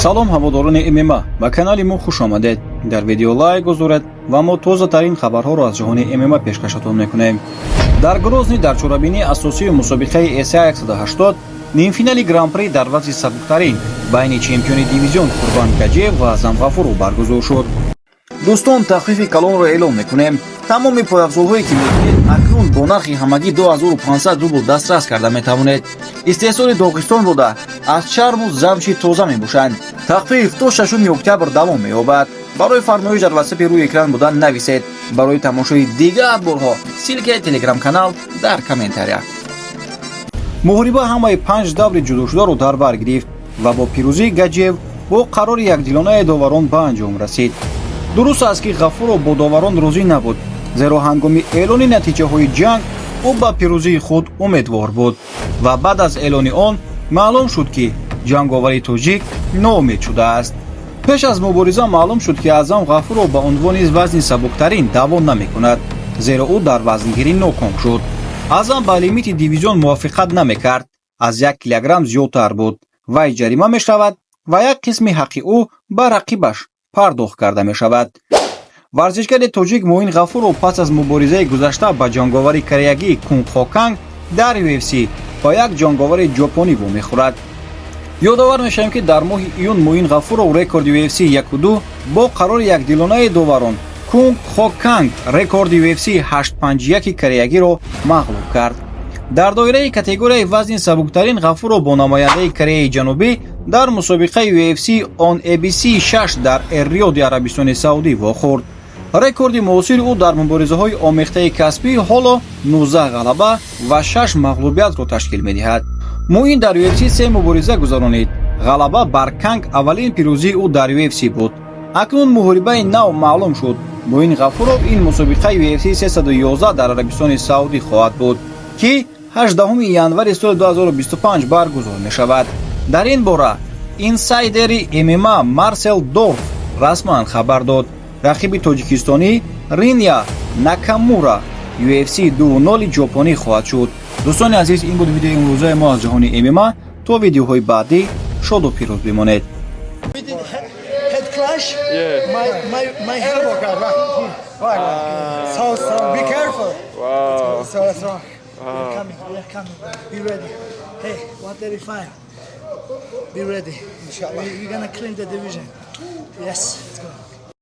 Салом, ҳаводорони ММА, ба канали мо хуш омадед. Дар видео лайк гузоред ва мо тозатарин хабарҳоро аз ҷаҳони ММА пешкашатон мекунем. Дар Грозний дар чорабинии асосии мусобиқаи ACA 180 нимфинали Гран-при дар вазни сабуктарин байни чемпиони дивизион Қурбан Гаҷиев ва Аъзам Ғафуров баргузор шуд. Дӯстон, тахфифи калонро эълон мекунем. Тамоми пойафзолҳое, ки мебинед, акнун бо нархи ҳамагӣ 2500 рубл дастрас карда метавонед. Истеҳсоли Доғистон буда, аз чарму замши тоза мебошанд. Тахфиф то 6 октябр давом меёбад. Барои фармоиш дар ватсапи рӯи экран буда нависед. Барои тамошои дигар борҳо ссылка и Телеграм-канал дар комментария. Муҳориба ҳамаи панҷ даври ҷудошударо дар бар гирифт ва бо пирӯзии Гаҷиев бо қарори якдилонаи доварон ба анҷом расид. Дуруст аст, ки Ғафуров бо доварон розӣ набуд, зеро ҳангоми эълони натиҷаҳои ҷанг ӯ ба пирӯзии худ умедвор буд ва баъд аз эълони он маълум шуд, ки ҷанговари тоҷик ноумед шудааст. Пеш аз мубориза маълум шуд, ки Аъзам Ғафуров ба унвони вазни сабуктарин даъво намекунад, зеро ӯ дар вазнгирӣ ноком шуд. Аъзам ба лимити дивизион мувофиқат намекард, аз 1 килограмм зиёдтар буд. Вай ҷарима мешавад ва як қисми ҳаққи ӯ ба рақибаш пардохт карда мешавад. Варзишгари тоҷик Муин Ғафуров пас аз муборизаи гузашта ба ҷанговари кореягӣ Кунг Хо Канг дар UFC ба як ҷанговари ҷопонӣ вомехӯрад. Ёдовар мешавем, ки дар моҳи июн Муин Ғафуров, рекорди UFC 1-2, бо қарори якдилонаи доварон Кунг Хо Канг, рекорди UFC 8-5-1 кореягиро мағлуб кард. Дар доираи категорияи вазни сабуктарин Ғафуров бо намояндаи Кореяи Ҷанубӣ дар мусобиқаи UFC on ABC 6 дар Эр-Риёди Арабистони Саудӣ вохӯрд. Рекорди муосири ӯ дар муборизаҳои омехтаи касбӣ ҳоло 19 ғалаба ва 6 мағлубиятро ташкил медиҳад. Муин дар UFC се мубориза гузаронид. Ғалаба бар Канг аввалин пирӯзии ӯ дар UFC буд. Акнун муҳорибаи нав маълум шуд. Муин Ғафуров ин мусобиқаи UFC 311 дар Арабистони Саудӣ хоҳад буд, ки 18 январи соли 2025 баргузор мешавад. Дар ин бора инсайдери ММА Марсел Дорф расман хабар дод. Рақиби тоҷикистонӣ Риня Накамура, UFC 2.0 ҷопонӣ хоҳад шуд. Дӯстони азиз, ин буд видеои имрӯзаи мо аз ҷаҳони ММА. То видеоҳои баъдӣ шоду пирӯз бимонед. We did head clash. Yeah. My elbow got right here. Right. So strong. Be careful. Wow. So strong. We're coming. We are coming. Be ready. Hey, 135. Be ready. Inshallah. We're gonna clean the division. Yes.